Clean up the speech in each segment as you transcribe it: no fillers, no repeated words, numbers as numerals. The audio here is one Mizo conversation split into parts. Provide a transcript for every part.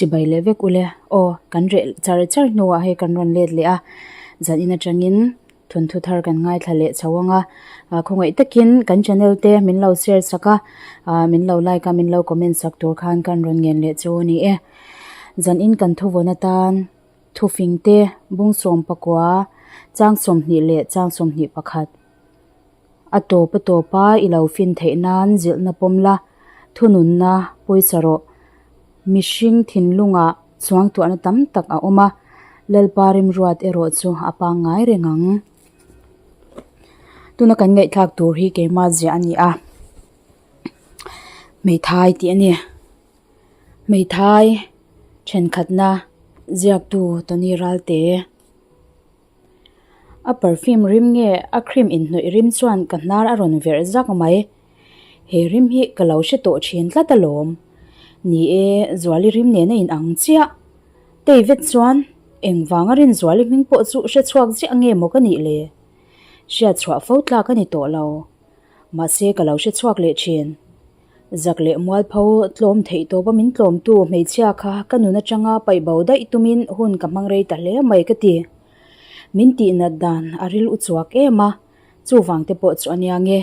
Chibai leh vek ule. Aw, kan reh char char hnuah hei kan rawn let leh a, zanin atangin thawnthu thar kan ngaithla leh chho ang a, khawngaih takin kan channel te min lo share sak a, min lo like a, min lo comment sak tur khan kan rawn ngen leh chu a ni e. Zanin kan thuvawn atan thufing te bung 11 chang 20 leh chang 21. A tawp a tawp a i lo fin theih nan zilhna pawm la, thununna pawisa rawh. Mihring thinlungah chuangtuahna tam tak a awm a, Lalpa rimruat erawh chu a pangngai reng ang. Tuna kan ngaihthlak tur hi keimah ziah a ni a, hmeithai tih a ni. Hmeithai thenkhatna ziaktu Tony Ralte. A perfume rim nge a cream inhnawih rim chuan ka hnar a rawn verh zak mai. He rim hi ka lo hre tawh thin tlat alawm. Ni e, Zuali rim nen a inang chiah. David chuan engvanga Rinzuali hming pawh chu hre chhuak ziah nge maw ka nih le? Hriat chhuah fo tlak a ni tawh lo. Mahse ka lo hre chhuak leh thin. Zak leh mualpho tlawm theih tawpa min tlawmtu hmeichhia kha ka nun atanga paih bo daih tumin hun ka hmang rei ta hle mai ka ti. Min tihnat dan a ril u chuak em a, chuvang te pawh chu a nia nge.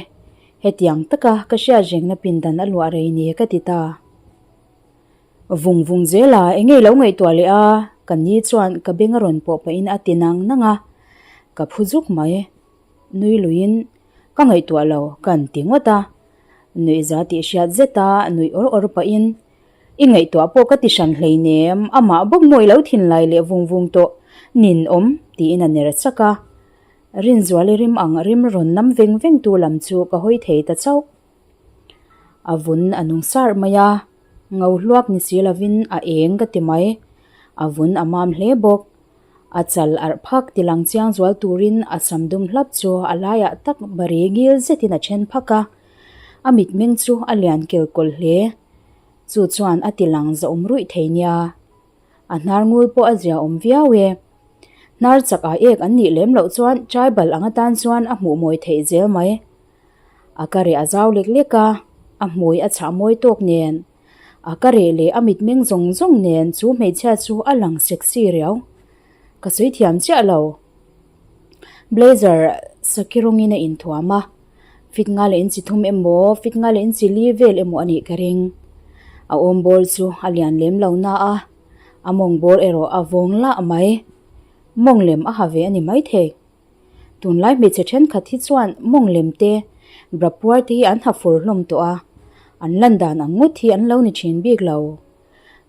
Hetiang taka ka hriat rengna pindan a luah rei ni ka ti ta. Vung vung zel a, enge i lo ngaihtuah leh a? Ka ni chuan ka beng a rawn pawh pahin a ti nang nang a, ka phu zuk mai. Nui luiin ka ngaihtuah lo ka an ti ngawt a, nuihza tih hriat zet a nuih awr awr pahin, I ngaihtuah pawh ka ti hran hleinem, amah bawk mawi lo thinlai leh vung vung tawh nin awm tiin a ner chak a. Rinzuali rim ang rim rawn nam veng veng tu lam chu ka hawi thei ta chauh. A vun a nung sar mai a, ngo hluak ni si lovin a eng ka ti mai, a vun a mam hle bawk. A chal arh phak ti lang chiang zual turin a sam dum hlap chu a laiah tak bari ngil zetin a then phak a, a mitmeng chu a lian kel kawlh hle. Chu chuan a ti lang zahawm ruih thei nia. A hnar ngul pawh a zia awm viau e. Hnar chak ah ek an nih lem loh chuan tribal ang atan chuan a hmuh mawi theih zel mai. A ka reh a zau lek lek a, a hmui a chhah mawi tawk nen. A ka reh leh a mitmeng zawng zawng nen chu hmeichhia chu a lang sexy riau. Ka sawi thiam chiah lo. Blazer saki rawngin a inthuam a, fit nga leh inchi thum emaw fit nga leh inchi li vel emaw a nih ka ring. A awm bawr chu a lian lem lo na a, a mawng bawr erawh a vawng lah mai. Mawng lem a ha ve a ni maithei. Tunlai hmeichhe thenkhat hi chuan mawng lem te, bra puar te hi an ha fur hlawm tawh a, an lan dan ang ngawt hi an lo ni thin bik lo.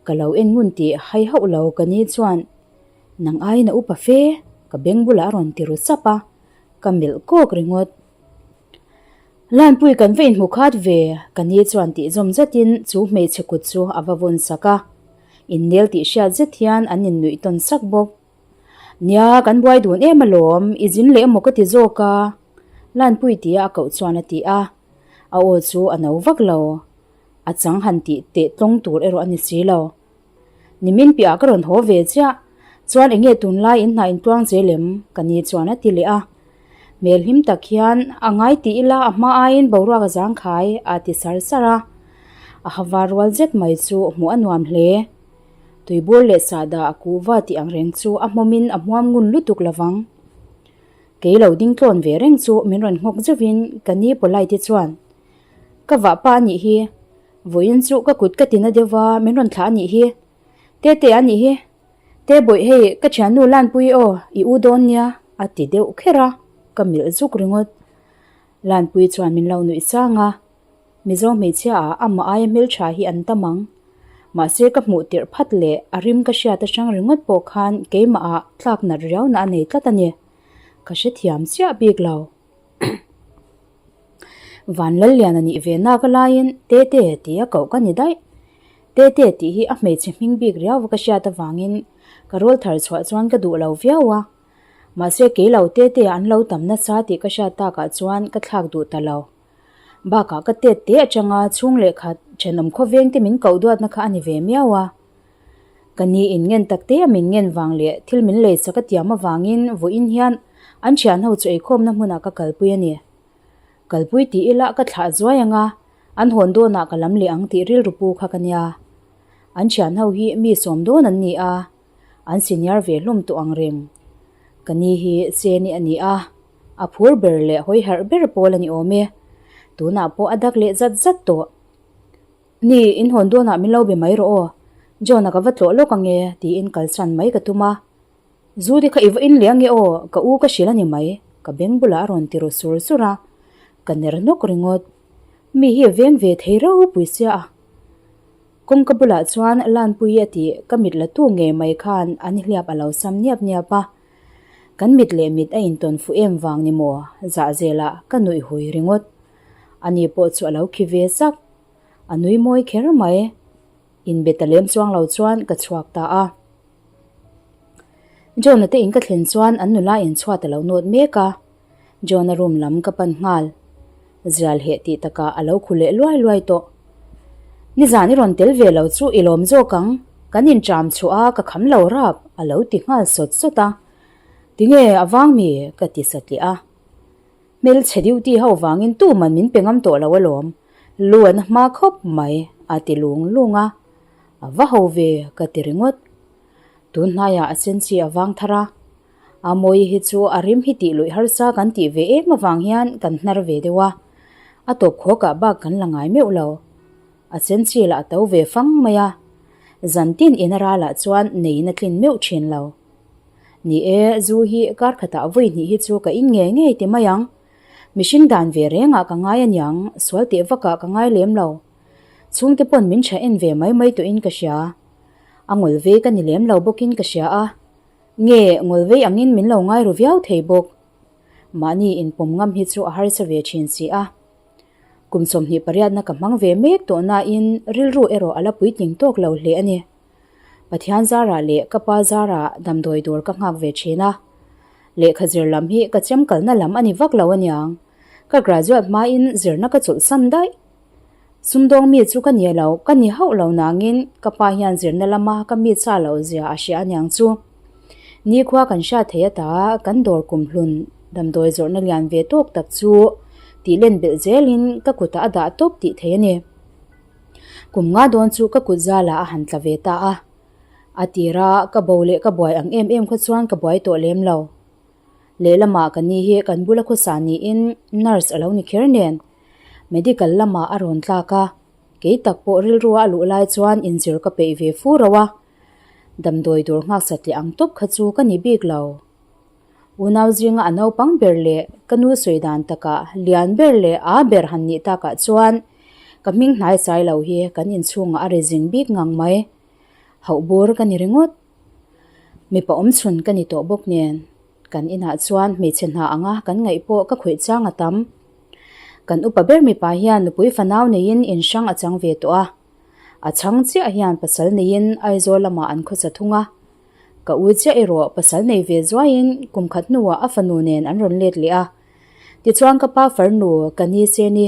Ka lo en ngun tih hai hauh lo ka ni chuan nang aiin a upa fe, ka beng bulah a rawn ti ru sap a, ka melh kawk ringawt. Lanpui kan va inhmu khat ve, ka ni chuan tih zawm zetin chu hmeichhe kut chu a va vawn sak a, innel tih hriat zet hian an innuih tawn sak bawk. Nia, kan buai dun em alawm, i zin leh emaw ka ti zawk a, Lanpui tia a koh chuan a ti a, a aw chu a no vak lo, a chang han tih teh tlawng tur erawh a ni si lo. Nimin piahah ka rawn haw ve chiah, chuan eng nge tunlai in hna intluang zel em? ka ni chuan a ti leh a. Hmel hlim tak hian a ngai tih ila a hma aiin boruak a zangkhai a ti sar sar a, a ha var rual zet mai chu hmuh a nuam hle. Tuibur leh sahdah a kuhva tih ang reng chu a hmawmin a hmuam ngun lutuk lovang. Kei lo ding tlawn ve reng chu min rawn nghawk zeuhin ka ni polite chuan, Ka vah pa a nih hi, vawiin chu ka kut ka tina deuh va min rawn thlah a nih hi, Tete a nih hi, Te bawih hei ka thiannu Lanpui aw i u dawn nia a ti deuh kher a, ka milh zuk ringawt. Lanpui chuan min lo nuih sang a. Mizo hmeichhia ah amah aia hmeltha hi an tam ang. Mahse ka hmuh tirh phat leh a rim ka hriat atang ringawt pawh khan keimah ah tlak nat riau na a nei tlat a ni. Ka hrethiam chiah bik lo. Van Lalliana nih ve nak a laiin Tete tih a koh ka ni daih. Tete tih hi a hmeichhe hming bik riau va ka hriat avangin ka rawl thar chhuah chuan ka duh lo viau a. Mahse kei lo Tete an lo tam nasa tih ka hriat takah chuan ka thlak duh ta lo. Bakah ka tet te atanga chhung leh khat thenawm khawveng te min koh duatna kha a ni ve miau a. Ka ni in ngen tak te a min ngen vang leh thil min lei sak a tiam avangin vawiin hian an thian ho chu eikhawmna hmunah ka kalpui a ni. Kalpui tih ila ka thlah zuai anga an hawn dawnah ka lam leh ang tih rilru pu kha ka nia. An thian ho hi mi sawm dawn an ni a, an senior ve hlawm tawh ang reng. Ka ni hi Cheni a ni a, a phur ber leh hawi harh ber pawl a ni awm e. Tunah pawh a dak leh zat zat tawh. Ni, in hawn dawnah min lo be mai rawh aw. John-a ka va tlawh lawk ang e, tiin kalsan mai ka tum a. Zu te kha i va in leh ange aw, ka u ka hrilh a ni mai, ka beng bulah a rawn ti ru sur sur a, ka ner nawk ringawt. Mi hi a veng ve thei ropui sia a. Kawngka bulah chuan Lanpuii a tih ka mit la tu ngei mai khan an hliap a lo sam niap niap a. Kan mit leh mit a intawn fuh em vang ni maw, zah zelah ka nuih hui ringawt. Ani pawh chu a lo khi ve sak. A nui mawi kher mai. Inbe ta lem chuang lo chuan ka chhuak ta a. John-a te in ka thlen chuan an nula in chhuat a lo nawt mek a, John-a room lam ka pan nghal. Zial heh tih takah a lo khu leh luai luai tawh. Nizan i rawn tel ve lo chu i lawm zawk ang, kan inṭam chhuah a ka kham lo rap a lo ti nghal sawt sawt a. Tinge a vang mi? ka ti satliah a. Hmelchhe duty ho vangin tuman min pe ngam tawh lo alawm, lu an hma khawp mai a ti lung lung a. A va ho ve ka ti ringawt. Tun hnaiah a senchi a vang thar a, a mawi hi chu a rim hi tih luih harsa kan tih ve em avang hian kan hnar ve deuh a, a tawp khawkah bak kan la ngai meuh lo. A senchi lah a to ve fang mai a, zan tin in a ralah chuan neiin a tlin meuh thin lo. Ni e, zu hi kar khatah vawi hnih hi chu ka in ngei ngei ti mai ang. Mihring dan ve rengah ka ngai aniang, sual teh vakah ka ngai lem lo. Chhungte pawn min tha en ve mai mai tawhin ka hria. A ngawl vei ka ni lem lo bawkin ka hria a, nge ngawl vei angin min lo ngai ru viau thei bawk. Mahni inpawm ngam hi chu a harsa ve thin si a. Kum 28 na ka hmang ve mek tawh nain rilru erawh a la puitling tawk lo hle a ni. Pathian zarah leh ka pa zarah damdawi dawr ka nghak ve thin a. Lehkha zir lam hi ka chem kalna lam a ni vak lo aniang. Ka graduate hmain zirna ka chawlhsan daih. Sumdawng mi chu ka ni lo, ka ni hauh lo nangin ka pa hian zirna lama ka mi chah loh zia a hria aniang chu. Nikhua kan hriat thei ata kan dawr kumhlun damdawi zawrhna lian ve tawk tak chu tih len belh zelin ka kutah a dah tawp tih thei a ni. Kum nga dawn chu ka kut zalah a han tla ve ta a. A tira ka bo leh ka buai ang em em kha chuan ka buai tawh lem lo. Lehlamah ka ni hi kan bula khawsa niin nurse a lo ni kher nen medical lamah a rawn tlak a, kei tak pawh rilrua a luh lai chuan inzir ka peih ve fu ro a, damdawi dawr nghak satliah ang tawp kha chu ka ni bik lo. Unau zinga a naupang ber leh ka nu sawi dan takah lian ber leh a ber han nih takah chuan ka hming hnai sai lo hi kan inchhungah a ri zing bik ngang mai. Hauh bur ka ni ringawt. Mipa awmchhun ka ni tawh bawk nen kan inah chuan hmeichhe hna anga kan ngaih pawh ka khawih chang a tam. Kan upa ber mipa hian nupui fanau neiin in hrang a chang ve tawh a. A chhang chiah hian pasal neiin Aizawl lamah an khawsa thung a. Ka u chiah erawh pasal nei ve zuaiin kum khat hnuah a fanu nen an rawn let leh a. Tichuan ka pa farnu ka ni Seni,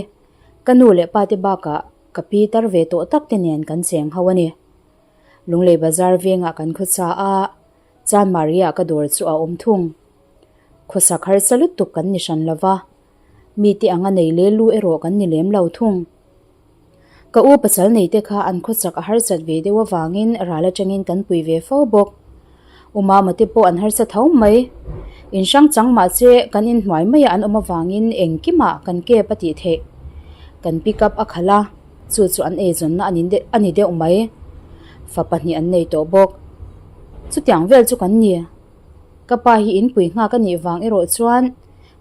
ka nu leh pa te bakah ka pi tar ve tawh tak te nen kan cheng ho a ni. Lunglei bazar vengah kan khawsa a, Chanmari ah ka dawr chu a awm thung. Khawsak harsa lutuk kan ni hran lova, mite anga nei le lu erawh kan ni lem lo thung. Ka u pasal nei te kha an khawsak a harsat ve deuh avangin ral atangin kan pui ve fo bawk. U mama te pawh an harsa tho mai. In hrang chang mahse kan inhnuai maia an awm avangin engkimah kan kep a tih theih. Kan pick up a khalh a. Chu chu an eizawnna a ni a ni deuh mai. Fa pahnih an nei tawh bawk. Chutiang vel chu kan ni. Ka pa hi inpui nghak a nih vang erawh chuan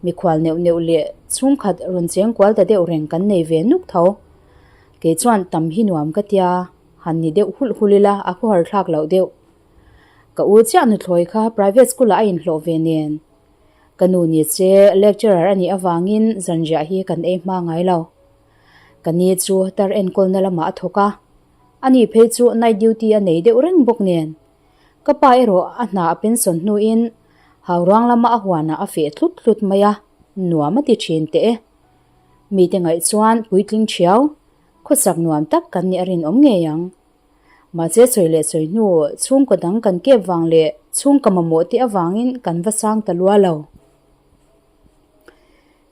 mikhual neuh neuh leh chhungkhat rawn cheng kual ta deuh reng kan nei ve nuk tho. Kei chuan tam hi nuam ka tia, han ni deuh hulh hulh ila a khawhar thlak loh deuh. Ka u chiah nuthlawi kha private school ah a inhlawh ve nen. Ka nu ni che lecturer a nih avangin zanriah hi kan ei hma ngai lo. Ka ni chu tar enkawlna lamah a thawk a, ani phei chu night duty a nei deuh reng bawk nen. Ka pa erawh a hna a pension hnuin hauruang lama a huanah a feh tlut tlut mai a, nuam a ti thin teh e. Mite ngaih chuan puitling thiau, khawsak nuam tak kan nih a rinawm ngei ang. Mahse sawi leh sawi hnu chhungkaw dang kan kep vang leh chhungkaw mamawh te avangin kan va sang ta lua lo.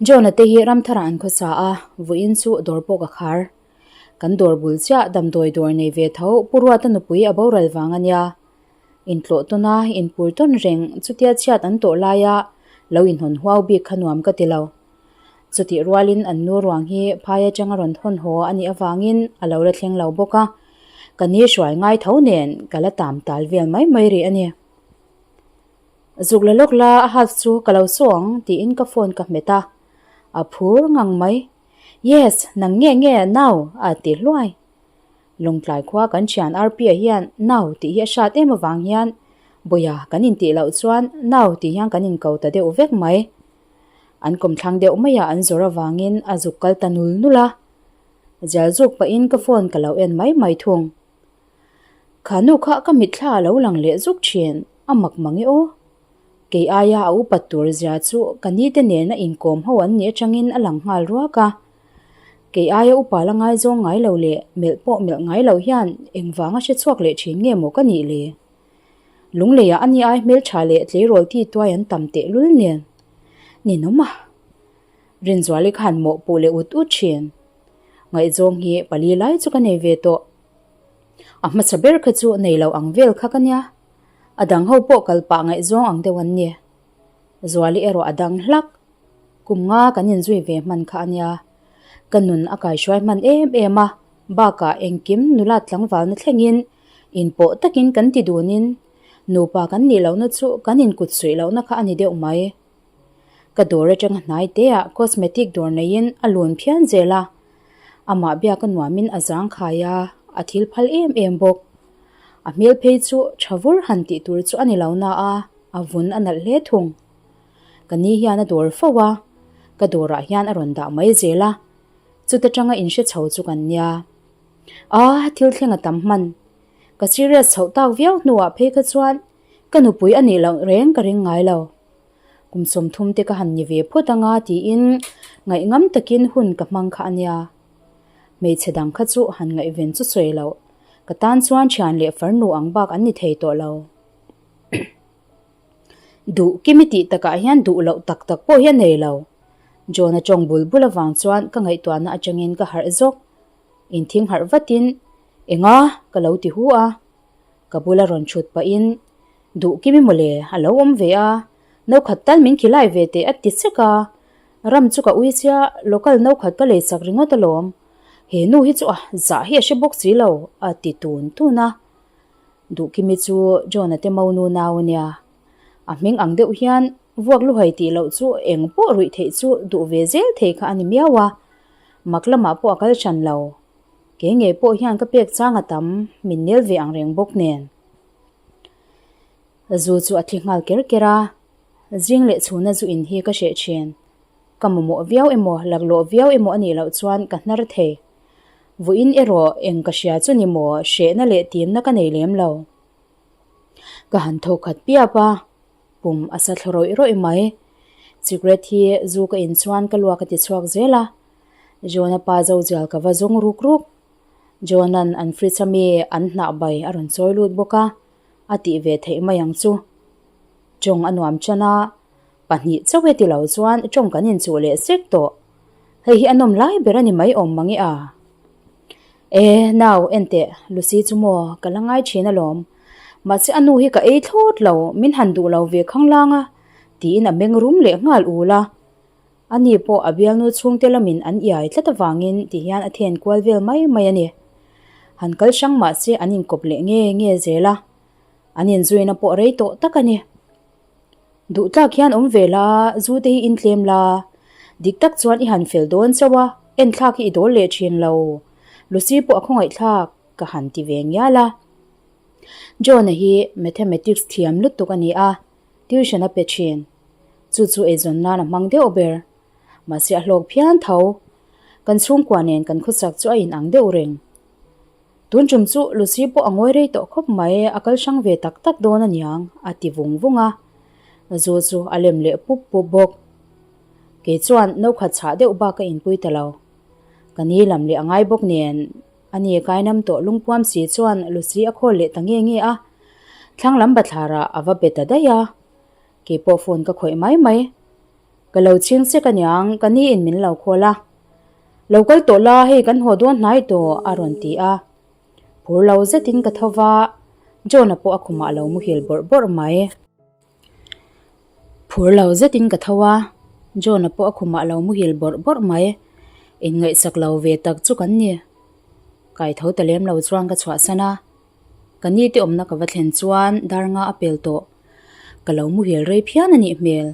John-a te hi Ramthara an khawsa a, vawiin chu dawr pawh ka khar. Kan dawr bul chiah damdawi dawr nei ve tho Pu Ruata nupui a boral vang a nia. Intlawh tawn a, inpur tawn reng chutia chhiat an tawh laia lo inhawn huau bik kha nuam ka ti lo. Chutih rualin an nu ruang hi phai atanga rawn thawn haw a nih avangin a lo la thleng lo bawk a, ka ni hruai ngai tho nen ka la tam tal vel mai mai rih a ni. Zuk la lawk la a half chu ka lo saw ang tiin ka phone ka hmet a, a phur ngang mai. Yes, nang nge nge nau a ti hluai. Lawngtlai khua kan thian Arpia hian nau tih hi a hrat em avang hian Bawia kan intih loh chuan nau tih hian kan inko ta deuh vek mai. An kawmthlang deuh maiah an zawr avangin a zuk kal ta nul nul a. Zial zuk pahin ka phone ka lo en mai mai thung. Kha nu kha ka mitthla a lo lang leh zuk thin, a mak mang e aw. Kei aia a upat tur zia chu ka nite nena inkawm ho an nih atangin a lang nghal ruak a. Kei aia upa la ngaizawng ngai lo leh melh pawh melh ngai lo hian engvanga hre chhuak leh thin nge maw ka nih le? Lungleiah a ni ai hmeltha leh tleirawl ti tuai an tam teh lul nen. Ninawm a. Rinzuali khan mawhpuh leh ut ut thin. Ngaihzawng hi pali lai chu ka nei ve tawh. A hmasa ber kha chu nei lo ang vel kha ka nia. A dang ho pawh kal pah ngaihzawng ang deuh an ni. Zuali erawh a dang hlak. Kum nga kan inzui ve hman kha a nia. Ka nun a kaihruai hman em em a, bakah engkim nula tlangvalna thlengin inpawh takin kan ti dunin nupa kan nih lohna chu kan inkut suih lohna kha a ni deuh mai. Ka dawr atanga hnai teah cosmetic dawr neiin a lun phian zel a, amah biak a nuamin a zangkhai a, a thil phal em em bawk. A hmel phei chu tha vur han tih tur chu a ni lo na a, a vun a nalh hle thung. Ka ni hian a dawr fo a, ka dawrah hian a rawn dah mai zel a, chuta tanga inhre chho chu kan nia. A, thil thleng a tam hman. Ka serious chhoh tak viau hnuah phei kha chuan ka nupui a nih loh reng ka ring ngai lo. Kum 30 te ka han ni ve phawt anga tiin ngaihngam takin hun ka hmang kha a nia. Hmeichhe dang kha chu han ngaihven chu sawi loh, ka tan chuan thian leh farnu ang bak an ni thei tawh lo. Duh kimi tih takah hian duh loh tak tak pawh hi a nei lo. John-a tawng bul bul avang chuan ka ngaihtuahna atangin ka harh zawk. Inthing harh vatin, Enga? ka lo ti hu a. Ka bula rawn thut pahin, Duh kimi mawle, a lo awm ve a, no khat tal min khilai ve teh a ti sek a. Ram chu ka ui sia, local no khat ka lei sak ringawt alawm. He nu hi chu a zah hi a hre bawk si lo, a ti tun tun a. Duh kimi chu John-a te monu nau a nia. A hming ang deuh hian vuak luhai tih loh chu eng pawh ruih theih chu duh ve zel thei kha a ni miau a. Mak lamah pawh a kal hran lo. Kei ngei pawh hian ka pek chang a tam, min nel ve ang reng bawk nen. Zu chu a thi nghal ker ker a, zing leh chhuna zu in hi ka hreh thin. Ka mamawh viau emaw, laklawh viau emaw a nih loh chuan ka hnar thei. Vawiin erawh eng ka hria chu ni maw, hrehna leh timna ka nei lem lo. Ka han tho khat piap a, pum a sa thla rawih rawih mai. Cigarette hi zu ka in chuan ka luak a ti chhuak zel a, John-a pa zozial ka va zawng ruk ruk. John-a'n an fridge ami an hnah bai a rawn chawi lut bawk a, a tih ve theih mai ang chu. Tawng a nuam tan a, pahnih chauh e ti lo chuan tawng kan inchuh leh sek tawh. Hei hi a nawm lai ber a ni mai awm mang e a. E, nau, enteh, Lucy chu maw, ka la ngai thin alawm. Mahse a nu hi ka ei thlawt lo, min han duh lo ve khanglang a, tiin a meng rum leh nghal ul a. Ani pawh a bialnu chhungte lamin an iai tlat avangin ti hian a then kual vel mai mai a ni. Han kal hrang mah se an inkawp leh nge nge zel a, an inzuina pawh rei tawh tak a ni. Duh tlak hian awm ve la, zu te hi intlem la, dik tak chuan i han fel dawn chauh a, enthlak hi i dawl leh thin lo. Lucy pawh a khawngaihthlak ka han ti ve ngial a. John-a hi Mathematics thiam lutuk a ni a, tuition a pe thin. Chu chu eizawn nan a hmang deuh ber. Mahse a hlawk phian tho. Kan chhungkua nen kan khawsak chu a inang deuh reng. Tun tum chu Lucy pawh a ngawi rei tawh khawp mai, a kal hrang ve tak tak dawn a niang, a ti vung vung a. Zu chu a lem leh pup pup bawk. Kei chuan no khat chhah deuh bak ka inpui ta lo. Ka ni lam leh a ngai bawk nen, a ni kainam tawh lungpuam si chuan Lucy a khawl leh ta nge nge a. Thlang lam bathlarah a va be ta daih a. Kei pawh phone ka khawih mai mai. Ka lo chhing sek aniang, ka ni in min lo khawl a. Lo kal tawh la, hei kan haw dawn hnai tawh, a rawn ti a. Phur lo zetin ka tho va, John-a pawh a khumah a lo muhil bawrh bawrh mai. Phur lo zetin ka tho a, John-a pawh a khumah a lo muhil bawrh bawrh mai. Inngaihsak lo ve tak chu kan ni. Kai tho ta lem lo chuan ka chhuahsan a. Ka ni te awmna ka va thlen chuan dar nga a pel tawh. Ka lo muhil rei phian a nih hmel.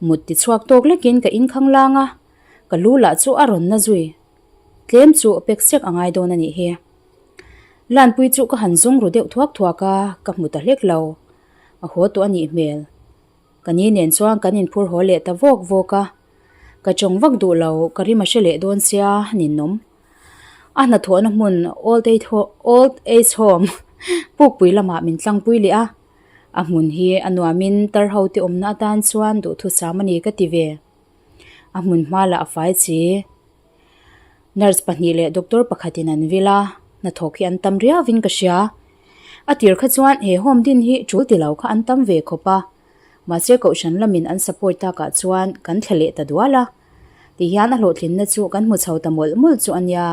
Mut ti chhuak tawk lekin ka inkhang lang a, ka lu lah chu a rawn na zui. Tlem chu pek sek a ngai dawn a nih hi. Lanpui chu ka han zawng ru deuh thuak thuak a, ka hmu ta hlek lo. A haw tawh a nih hmel. Ka ni nen chuan kan inphur haw leh ta vawk vawk a. Ka chawng vak duh lo, ka rim a hre leh dawn sia, ninawm. A hnathawhna hmun Old Age Old Age Home pukpui lamah min tlangpui leh a. A hmun hi a nuamin tar ho te awmna atan chuan duhthusam a ni ka ti ve. A hmun hma lah a fai chi. Nurse pahnih leh doctor pakhatin an vil a, hnathawk hi an tam riauvin ka hria. A tir kha chuan he home din hi tul ti lo kha an tam ve khawp a, mahse kohhran lamin an support takah chuan kan thle leh ta dual a. Tihian a hlawhtlinna chu kan hmu chho ta mawlh mawlh chu a nia.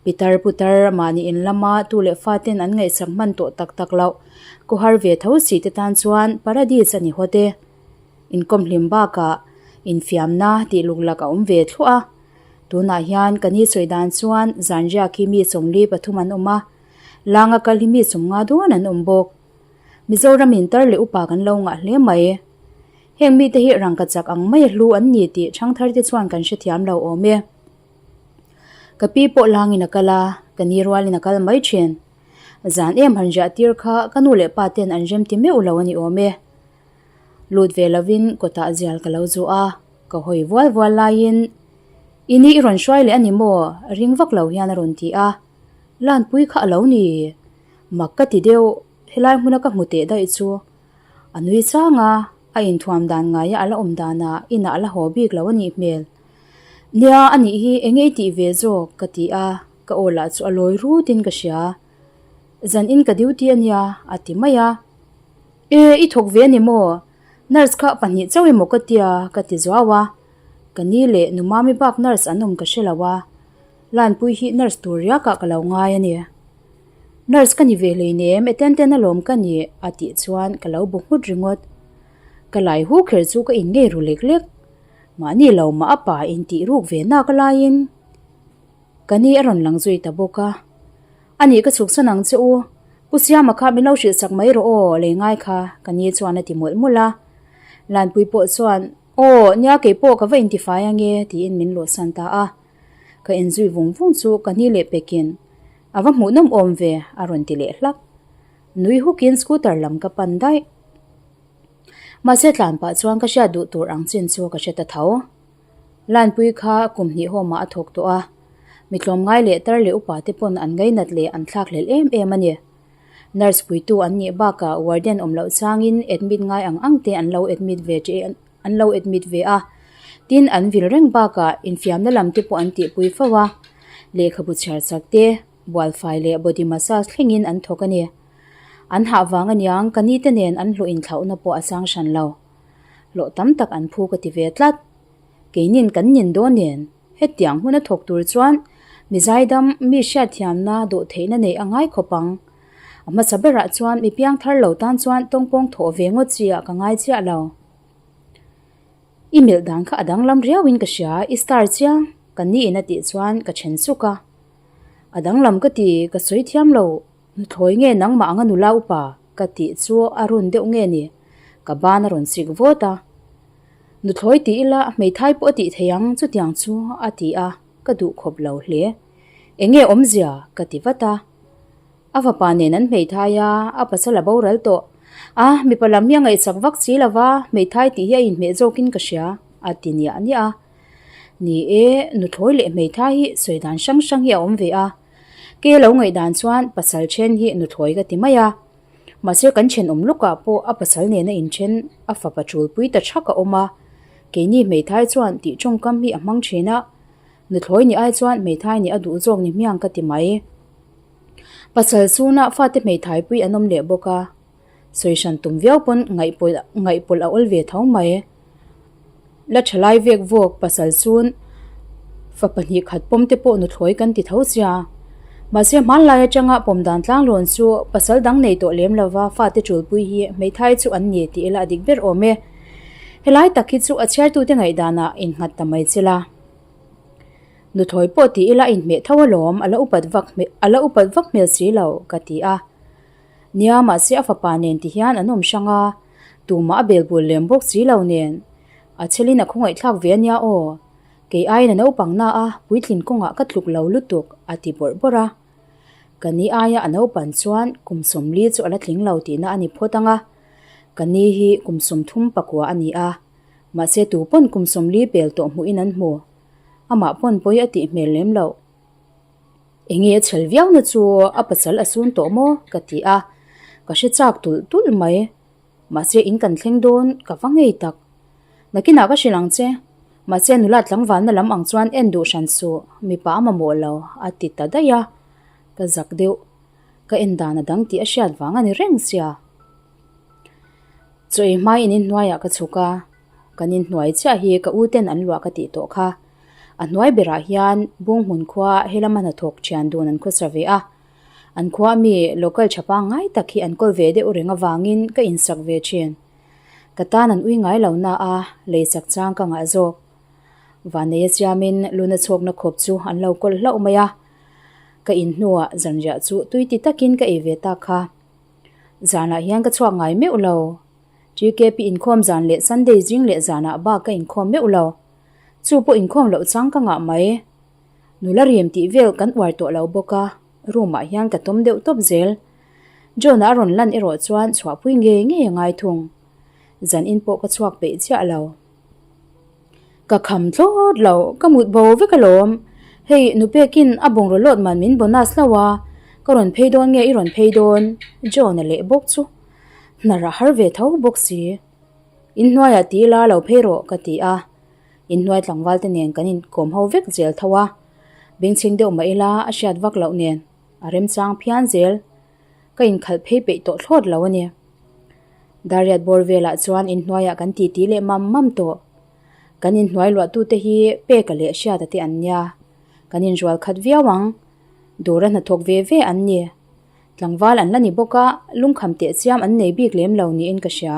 Pitar putar mahni in lama tu leh faten an ngaihsak hman tawh tak tak loh, khawhar ve tho si te tan chuan paradis a ni hawt e. Inkawm hlim bakah infiamna tih luk lak a awm ve thluah a. Tunah hian ka ni sawi dan chuan zanriak hi mi 43 an awm a, langa kal hi mi 50 dawn an awm bawk. Mizoram in tar leh upa kan lo ngah hle mai. Heng mite hi rangka chak ang mai a hlu an ni tih ṭhangthar te chuan kan hrethiam lo awm e. Ka pi pawh langin a kal a, ka ni rualin a kal mai ṭhin. Zan em han riah tir kha ka nu leh pa ten an rem ti meuh lo a ni awm e. Lut ve lovin kawtah zial ka lo zuh a, ka hawi vual vual laiin, I ni i rawn hruai leh a ni maw? ring vak lo hian a rawn ti a. Lanpui kha a lo ni. Mak ka ti deuh, helai hmuna ka hmu teh daih chu. A nui chang a, a inthuam dan ngaia a la awm danah inah a la haw bik lo a nih hmel. Nia, a nih hi eng nge i tih ve zawk? ka ti a, ka aw lah chu a lawi rutin ka hria. Zan in ka duty a nia, a ti mai a. E, i thawk ve a ni maw? Nurse kha pahnih chauh emaw ka tia, ka ti zuau a. Ka ni leh nu Mami bak nurse an awm ka hre lo a. Lanpui hi nurse tur riakah ka lo ngai a ni. Nurse ka ni ve hleinem, attendant alawm ka ni, a tih chuan ka lo bu nghut ringawt. Ka lai hu kher chu ka in ngei ru lek lek. Mahni lo mah a pa in tih ruk ve nak laiin ka ni a rawn lang zui ta bawk a. A nih ka chhuksan ang che u, Pu Siama kha min lo hrilh sak mai rawh aw, lei ngai kha, ka ni chuan a ti mawlh mawlh a. Lanpui pawh chuan, Aw, nia kei pawh ka va intifai ange, tiin min luhsan ta a. Ka inzui vung vung chu ka ni leh pekin, A va hmuhnawm awm ve, a rawn ti leh hlak. Nui hukin scooter lam ka pan daih. Mahse tlan pah chuan ka hriat duh tur ang chin chu ka hre ta tho. Lanpui kha kum hnih hawmah a thawk tawh a, mi tlawmngai leh tar leh upa te pawn an ngainat leh an thlak hlelh em em a ni. Nurse puitu an nih bakah warden awm loh changin admit ngai ang ang te an lo admit ve an lo admit ve a. Tin, an vil reng bakah infiamna lam te pawh an tihpui fo a, lehkhabu chhiar chak te, bualfai leh body massage thlengin an thawk a ni. An hah vang aniang ka ni te nen an hlawh inthlauhna pawh a sang hran lo. Hlawh tam tak an phu ka ti ve tlat. Keinin kan nin dawn nen, hetiang hmun a thawk tur chuan mi zaidam, mi hriatthiamna, dawhtheihna neih a ngai khawp ang. A hmasa berah chuan mi piang thar lo tan chuan tawngpawng thawh ve ngawt chi ah ka ngai chiah lo. I milh dan kha a danglam riauin ka hria, i star chiang, ka ni in a tih chuan ka then suk a. A danglam ka ti, ka sawi thiam lo, Nuthlawi nge nangmah anga nula upa ka tih chu a run deuh nge ni? Ka ban a rawn sik vawt a. Nuthlawi ti ila hmeithai pawh a tih thei ang chutiang chu a ti a, ka duh khawp lo hle. Enge awmzia? ka ti vat a. A fapa nen an hmeithai a, a pasal a boral tawh. A, mipa lam hi a ngaihchak vak si lo va, hmeithai tih hi a inhmeh zawkin ka hria, a ti niah niah a. Ni e, nuthlawi leh hmeithai hi sawi dan hrang hrang hi a awm ve a. Ke lo ngaihdan chuan pasal then hi nuthlawi ka ti mai a, mahse kan thenawm lawkah pawh a pasal nena inthen a fapa tulpui ta thak a awm a, keini hmeithai chuan tih tawngkam hi a hmang thin a, nuthlawi ni ai chuan hmeithai nih a duh zawk ni hmiang ka ti mai. Pasal chhunah fate hmeithai pui an awm leh bawk a. Sawi hran tum viau pawn ngaihpawlh ngaihpawlh a awl ve tho mai. La tha lai vek vawk pasal chun Fa 2 khat pawm te pawh nuthlawi kan ti tho sia. Mahse hmanlai atanga pawm dan tlanglawn chu pasal dang nei tawh lem lova fate tulpui hi hmeithai chu an ni tih ila a dik ber awm e. Helai tak hi chu a chhiartute ngaihdanah innghat ta mai che la. Nuthlawi pawh tih ila a inhmeh tho alawm, a la upat vak a la upat vak hmel si lo, ka ti a. Nia, mahse a fapa nen ti hian an awm hrang a, tumah a belbul lem bawk si lo nen. A chelin a khawngaihthlak ve ania aw. Kei aiin a naupang na a, puitlin kawngah ka tluk lo lutuk, a ti bawrh bawrh a. Ka ni aia a naupan chuan kum 40 chu a la tling lo tihna a ni phawt ang a. Ka ni hi kum 34 a ni a, mahse tu pawn kum 40 pel tawh hmuhin an hmu. Amah pawn pawi a tih hmel lem loh. Enge a chhel viauna chu a pasal a sun tawh maw? ka ti a, ka hre chak tulh tulh mai. Mahse in kan thleng dawn ka va ngei tak. Nakinah ka hrilh ang che. Mahse nula tlangvalna lam ang chuan en duh hran suh, mipa a mamawh lo, a ti ta daih a. Ka zak deuh. Ka en dan a dang tih a hriat vang a ni reng sia. Chaw ei hmai in inhnuaiah ka chhuk a, kan inhnuai chiah hi ka u ten an luah ka tih tawh kha. A hnuai berah hian Bunghmun khua helama hnathawk thian dun an khawsa ve a. An khua mi local tha pangngai tak hi an kawl ve deuh reng avangin ka insak ve thin. Ka tan an ui ngai lo na a, lei chak chang ka ngah zawk. Vanneia siamin luna chhawkna khawp chu an lo kawl hlauh mai a. Ka in hnuah zanriah chu tui ti takin ka ei ve tak kha. Zanah hian ka chhuak ngai meuh lo. TKP inkhawm zan leh Sunday zing leh zanah bak ka inkhawm meuh lo. Chu pawh inkhawm loh chang ka ngah mai. Nula rim tih vel kan uar tawh lo bawk a, room ah hian ka tawm deuh tawp zel. John-a a rawn lan erawh chuan chhuahpui ngei ngei a ngai thung. Zan in pawh ka chhuak peih chiah lo. Ka kham thlawt lo, ka mut bo vek alawm. Hei, nupekin a bungraw lawt man min bonus lo a, ka rawn phei dawn nge i rawn phei dawn? John-a leh bawk chu hnar a har ve tho bawk si. Inhnuaiah ti ila lo phei rawh ka ti a. Inhnuai tlangval te nen kan inkawm ho vek zel tho a, bengchheng deuh mah ila a hriat vak loh nen a remchang phian zel. Ka inkhalh phei peih tawh thlawt lo a ni. Dariat bawr velah chuan inhnuaiah kan titi leh mam mam tawh. Kan inhnuai luahtute hi Peka leh Hriata te an nia. Kan inrual khat viau ang. Dawra hnathawk ve ve an ni. Tlangval an la ni bawk a, lungkham tehchiam an nei bik lem lo niin ka hria.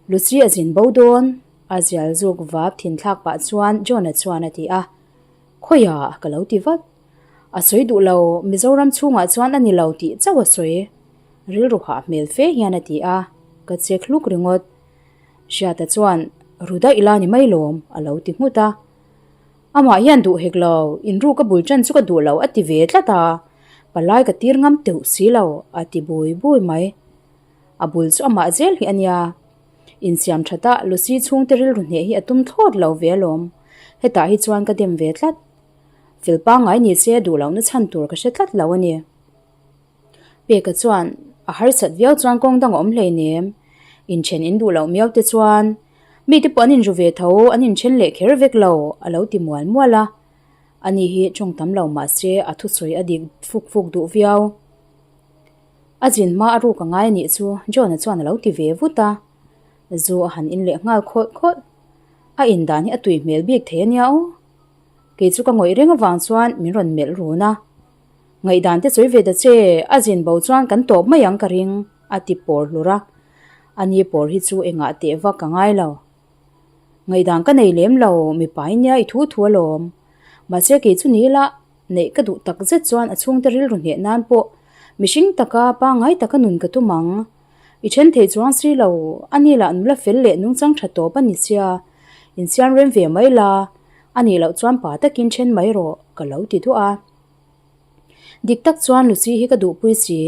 Lucy a zin bo dawn, a zial zuk vap thin thlak pah chuan John-a chuan a ti a. Khawiah ka lo ti vat. A sawi duh lo, Mizoram chhungah chuan a ni lo tih chauh a sawi. Rilru hah hmel fe hian a ti a, ka chek hluk ringawt. Hriata chuan, Ru daih la ni mai lawm, a lo ti nghut a. Amah hian duh hek lo, inru ka bul ṭan chu ka duh lo a ti ve tlat a, palai ka tir ngam teuh si lo, a ti bui bui mai. A bul chu amah zel hi a nia. Insiam that a, Lucy chhungte rilru hneh hi a tum thlawt lo ve alawm. Hetah hi chuan ka dem ve tlat. Fel pangngai ni se duh lohna chhan tur ka hre tlat lo a ni. Peka chuan, A harsat viau chuan kawng dang a awm hleinem. Inthen in duh loh miau te chuan mite pawh an inru ve tho, an inthen leh kher vek lo, a lo ti mual mual a. Ani hi tawng tam lo mah se a thusawi a dik fuk fuk duh viau. A zin hma a ruk a ngai a nih chu John-a chuan a lo ti ve vut a, zu a han in leh nghal khawlh khawlh. A in dan hi a tui hmel bik thei a nia aw. Kei chu ka ngawih reng avang chuan min rawn melh run a. Ngaihdan te sawi ve ta che, a zin bo chuan kan tawp mai ang ka ring, a ti pawr hlur a. Ani pawr hi chu engah teh vak ka ngai lo. Ngaihdan ka nei lem lo, mipa i nia i thu thu alawm. Mahse kei chu ni ila, Neih ka duh tak zet chuan a chhungte rilru hneh nan pawh mihring taka pangngai taka nun ka tum ang. I then thei chuang si lo, a ni lah nula fel leh nungchang tha tawp a ni sia. Insiam rem ve mai la, a nih loh chuan pa takin then mai rawh, ka lo ti duah a. Dik tak chuan Lucy hi ka duhpui si.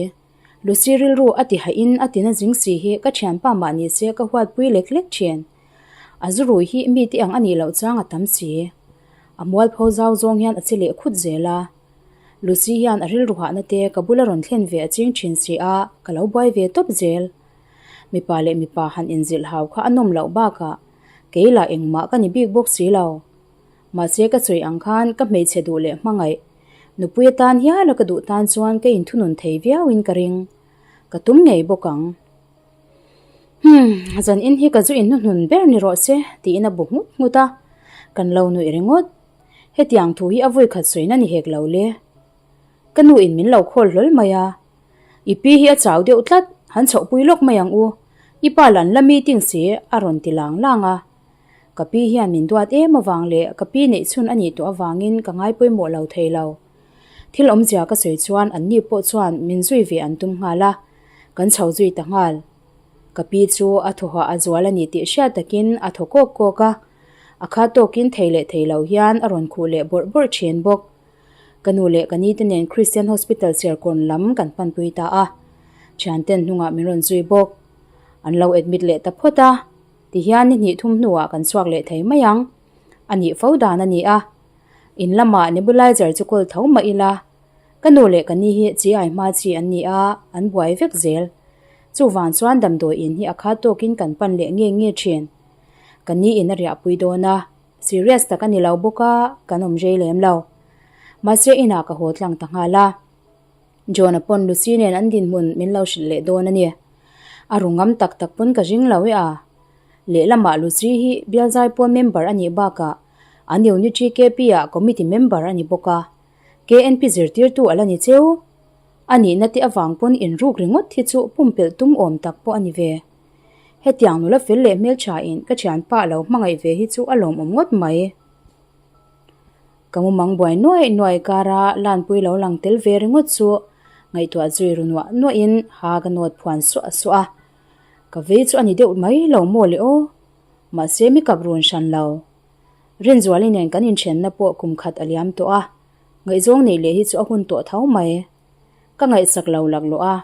Lucy rilru a ti hahin a tina zing si hi ka thianpa mah ni se ka huatpui lek lek thin. A zu rui hi mite ang a nih loh chang a tam si. A mualpho zau zawng hian a che leh khut zel a. Lucy hian a rilru hahna te ka bula rawn thlen ve a ching thin si a, ka lo buai ve tawp zel. Mipa leh mipa han inzilh hau kha a nawm loh bakah kei lah engmah ka ni bik bawk si lo. Mahse ka sawi ang khan ka hmeichhe duh leh hmangaih nupui atan hiala ka duh tan chuan ka inthunun thei viauin ka ring. Ka tum ngei bawk ang. Humm, zan in hi ka zu in hnuhnun ber ni rawh se, tiin a bu nghut nghut a. Kan lo nuih ringawt. Hetiang thu hi a vawi khat sawina ni hek lo le. Ka nu in min lo khawl hlawl mai a. I pi hi a chau deuh tlat, han chhohpui lawk mai ang u. I pa lan la meeting si a rawn ti lang lang a. Ka pi hian min duat em avang leh ka pi neih chhun a nih tawh avangin ka ngai pawimawh lo thei lo. Thil awmzia ka sawi chuan anni pawh chuan min zui ve an tum nghal a, kan chho zui ta nghal. Ka pi chu a thawhah a zual a ni tih hriat takin a thaw kawk kawk a, a kha tawkin thei leh thei lo hian a rawn khuh leh bawrh bawrh thin bawk. Ka nu leh ka ni te nen Christian Hospital Serkawn lam kan panpui ta a, thianten hnungah min rawn zui bawk. An lo admit leh ta phawt a, tihian ni hnih thum hnuah kan chhuak leh thei mai ang. A nih fo dan a ni a, in lamah nebulizer chu kawl tho mah ila, ka nu leh ka ni hi chi ai hma chi an ni a, an buai vek zel. Chuvang chuan damdawi in hi a khat tawkin kan pan leh nge nge thin. Ka ni in a riahpui dawn a, serious tak a ni lo bawk a, kan awm rei lem lo. Mahse inah ka haw tlang ta nghal a. John-a pawn Lucy nen an dinhmun min lo hrilh leh dawn a ni. A ru ngam tak tak pawn ka ring lo e a. Lehlamah Lucy hi Bialzai pawn member a nih bakah an unit GKP ah committee member a ni bawk a. KNP zirtirtu a la ni cheu. A nihna te avang pawn inruk ringawt hi chu pumpelh tum awm tak pawh a ni ve. Hetiang nula fel leh hmeltha in ka thianpa a lo hmangaih ve hi chu a lawmawm ngawt mai. Ka mumang buai nuaih nuaih kara Lanpui lo lang tel ve ringawt chu ngaihtuah zui ru nuah nuahin ha ka nawt phuan suah suah a. Ka vei chu a ni deuh mai lo maw le aw. Mahse mi kap run hran lo. Rinzuali nen kan inthenna pawh kum khat a liam tawh a, ngaihzawng neih leh hi chu a hun tawh tho mai. Ka ngaihsak lo laklawh a,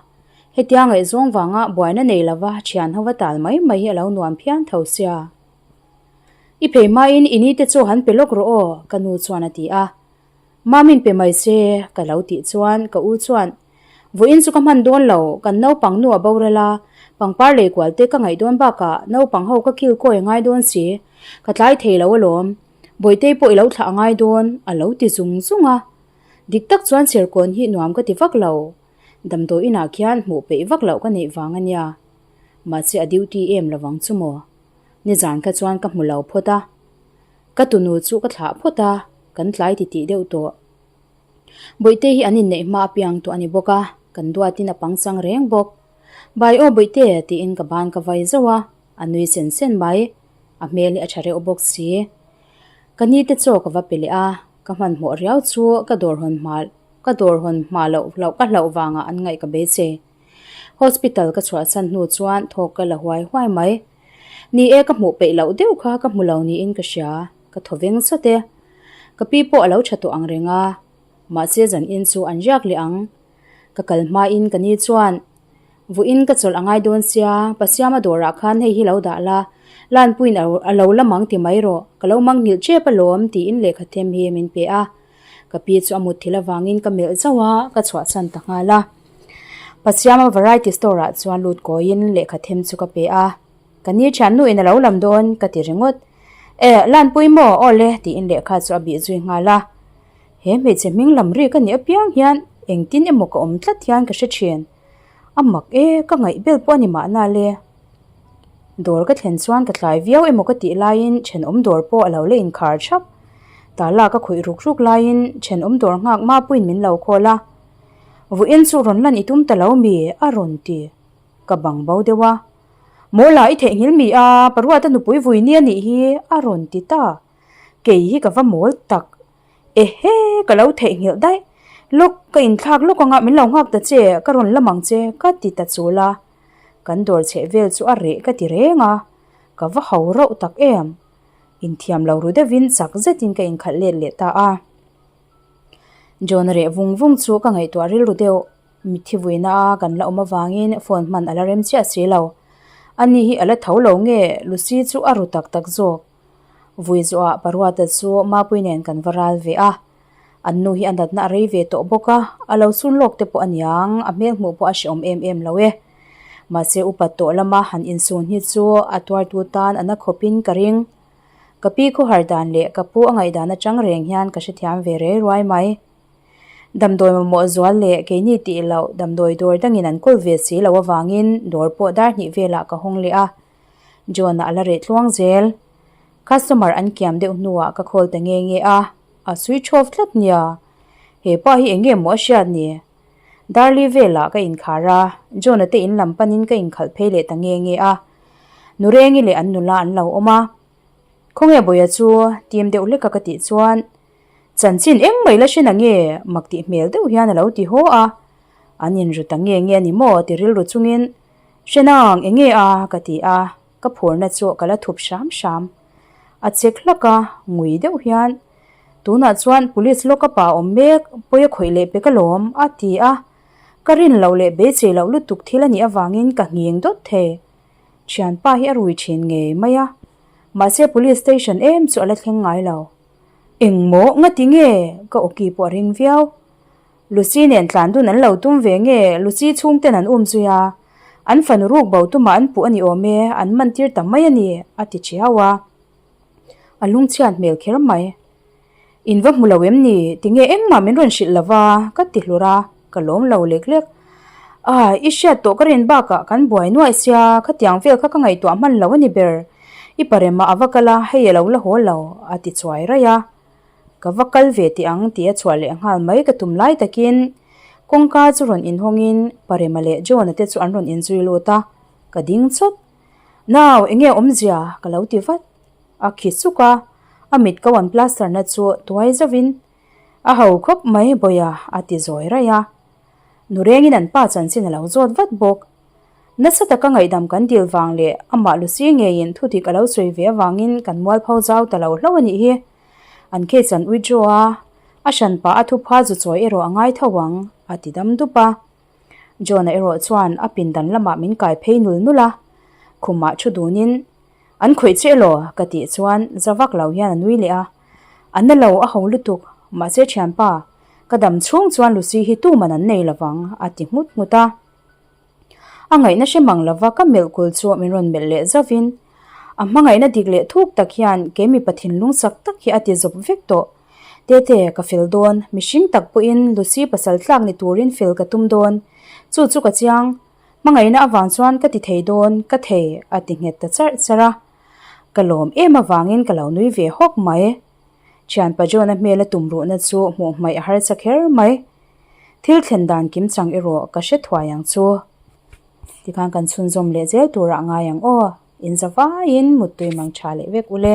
hetia ngaihzawng vanga buaina nei lova thian hova tal mai mai hi a lo nuam phian tho sia. I phei hmain i ni te chu han pe lawk rawh aw, ka nu chuan a ti a. Mamin pe mai se, ka lo tih chuan ka u chuan, Vawiin chu ka hman dawn lo, kan naupang nu a boral a, pangpar lei kual te ka ngaih dawn bakah naupang ho ka kil kawi a ngai dawn si, ka tlai thei lo alawm, Bawitei pawh i lo thlah a ngai dawn, a lo ti zung zung a. Dik tak chuan Serkawn hi nuam ka ti vak lo, damdawi inah khian hmuh peih vak loh ka neih vang a nia. Mahse a duty em lovang chu maw? Nizan kha chuan ka hmu lo phawt a. Ka tunu chu ka thlah phawt a, kan tlai titih deuh tawh. Bawihte hi an inneih hma apiang tawh a ni bawk a, kan duatin a pangchang reng bawk. Bai aw Bawihte tiin ka ban ka vai zauh a, a nui sen sen mai. A hmel hi a tha reuh bawk si. Ka ni te chaw ka va pe leh a, ka hmanhmawh riau chu ka dawr hawn hma ka dawr hawn hma loh hlauh ka hlauh vangah an ngaih ka beisei. Hospital ka chhuahsan hnu chuan thawk ka la huai huai mai. Ni e, ka hmuh peih loh deuh kha ka hmu lo niin ka hria, ka thaw veng sawt e. Ka pi pawh a lo tha tawh ang reng a, mahse zan in chu an riak leh ang. Ka kal hmain ka ni chuan, Vuiin ka chawlh a ngai dawn sia, Pasiama dawrah khan hei hi lo dah la, Lanpuiin a lo la mang ti mai rawh, ka lo mang nghilh tep alawm tiin lehkha them hi min pe a. Ka pi chu a mut thil avangin ka melh zauh a, ka chhuahchhan ta nghal a. Pasiama variety store ah chuan lut kawiin lehkha them chu ka pe a, Ka ni thian nu in a lo lam dawn ka ti ringawt. E, Lanpui maw? Aw le tiin lehkha chu a bih zui nghal a. He hmeichhe hming lam ri ka nih apiang hian engtin emaw ka awm tlat hian ka hre thin. A mak e, ka ngaih bel pawh a ni mahna le. Dawr ka thlen chuan ka tlai viau emaw ka tih laiin thenawm dawr pawh a lo la inkhar thap. Tala ka khawih ruk ruk laiin thenawm dawr nghak mapuiin min lo call a. Vawiin chu rawn lan i tum ta lo mi? a rawn ti. Ka bang bo deuh a. Mawla i theihnghilh mi a, Paruata nupui vui ni a nih hi a rawn ti ta. Kei hi ka va mawl tak. Ehe, ka lo theihnghilh daih. Lawk, ka inthlak lawk anga min lo nghak ta che, ka rawn lam ang che, ka ti ta chul a. Kan dawr chheh vel chu a reh ka ti reng a. Ka va ho rauh tak em. Inthiam lo ru deuhin chak zetin ka inkhalh let leh ta a. John reh vung vung chu ka ngaihtuah rilru deuh. Mitthi vuina a kan la awm avangin phone hman a la rem chiah si lo. Ani hi a la tho lo nge Lucy chu a ru tak tak zawk. Vui zawhah Paruata chu Mapui nen kan va ral ve a. An nu hi a natna a rei ve tawh bawk a, a lo sun lawk te pawh a niang, a hmel hmuh pawh a hrehawm em em lo e. Mahse upat tawh lama han insun hi chu a tuartu tan a na khawpin ka ring. Ka pi khawhar dan leh ka pu a ngaihdan atang reng hian ka hrethiam ve rei ruai mai. Damdawi mamawh zual leh keini tih loh damdawi dawr dangin an kawl ve si loh avangin dawr pawh dar hnih velah ka hawng leh a. John-a a la reh tluang zel. Customer an kiam deuh hnuah ka call ta nge nge a. A switch off tlat nia. He pa hi eng nge maw a hriat ni? Darli velah ka inkhar a, John-a te in lam panin ka inkhalh phei leh ta nge nge a. Nurengi leh an nula an lo awm a. Khawnge Bawia chu tim deuh hlek a ka tih chuan, Chanchin eng mai la hre na nge? mak tih hmel deuh hian a lo ti haw a. An inru ta nge nge a ni maw? ti rilru chungin, Hre nang, eng nge a? ka ti a, ka phurna chu ka la thup hram hram. A chek hlak a, ngui deuh hian, Tunah chuan police lawk a pa awm mek, pawi a khawih leh pek alawm, a ti a. Ka rin loh leh beisei loh lutuk thil a nih avangin ka nghing dawt thei. Thianpa hi a rui thin ngei mai a, mahse police station em chu a la thleng ngai lo. Engmaw ngati nge? Ka awki pawh a ring viau. Lucy nen tlan dun an lo tum ve nge Lucy chhungten an um zui a, an fanu ruk bo tumah an puh a ni awm e, an man tir ta mai a ni, a ti chiau a. A lungchhiat hmel kher mai. In va hmu lo em ni? Tinge engmah min rawn hrilh lo va? Ka ti hlur a, ka lawm lo lek lek. A, i hriat tawh ka rin bakah kan buai nuaih sia, khatiang vel kha ka ngaihtuah hman lo a ni ber. I paremah a va kal a, hei a lo la haw lo, a ti chuai raih a. Ka va kal ve teh ang tih a chhuah leh nghal mai ka tum lai takin kawngka chu rawn inhawngin Parema leh John-a te chu an rawn inzui lut a, ka ding chawt. Nau, enge awmzia? Ka lo ti vat. A khi suk a, a mit ko an plaster na chu tuai zauhin, A ho khawp mai Bawia a ti zawi raih a. Nu rengin an pa chanchin a lo zawt vat bawk. Nasa taka ngaihdam kan dil vang leh amah Lucy ngeiin thudik a lo sawi ve avangin kan mualpho zau ta lo hlauh a nih hi. An case an withdraw a, a hranpa a thupha zu chawi erawh a ngai tho ang, a ti dam dup a. John-a erawh chuan a pindan lamah min kai phei nul nul a, khumah thu dunin, An khawih che elaw? ka tih chuan za vak lo hian a nui leh a. A na lo a ho lutuk, mahse thianpa, ka dam chhung chuan Lucy hi tuman an nei lovang, a ti nghut nghut a. A ngaihna hre mang lova ka melh kul chu min rawn melh leh zauhin, a hmangaihna dik leh thuk tak hian kei mipa thinlung sak tak hi a ti zawp vek tawh. Tete, ka fel dawn, mihring tak pawhin Lucy pasal tlak ni turin fel ka tum dawn. Chu chu ka chiang. Hmangaihna avang chuan ka ti thei dawn, ka thei, a ti nghet ta charh charh a. Ka lawm em avangin ka lo nui ve hawk mai. Thianpa John-a hmela tumruhna chu hmuh hmaih a harsa kher mai. Thil thlen dan kim chang erawh ka hre thuai ang chu. Tikhan kan chhunzawm leh zel turah ngai ang aw. Inza vaiin muttui mang tha leh vek ule.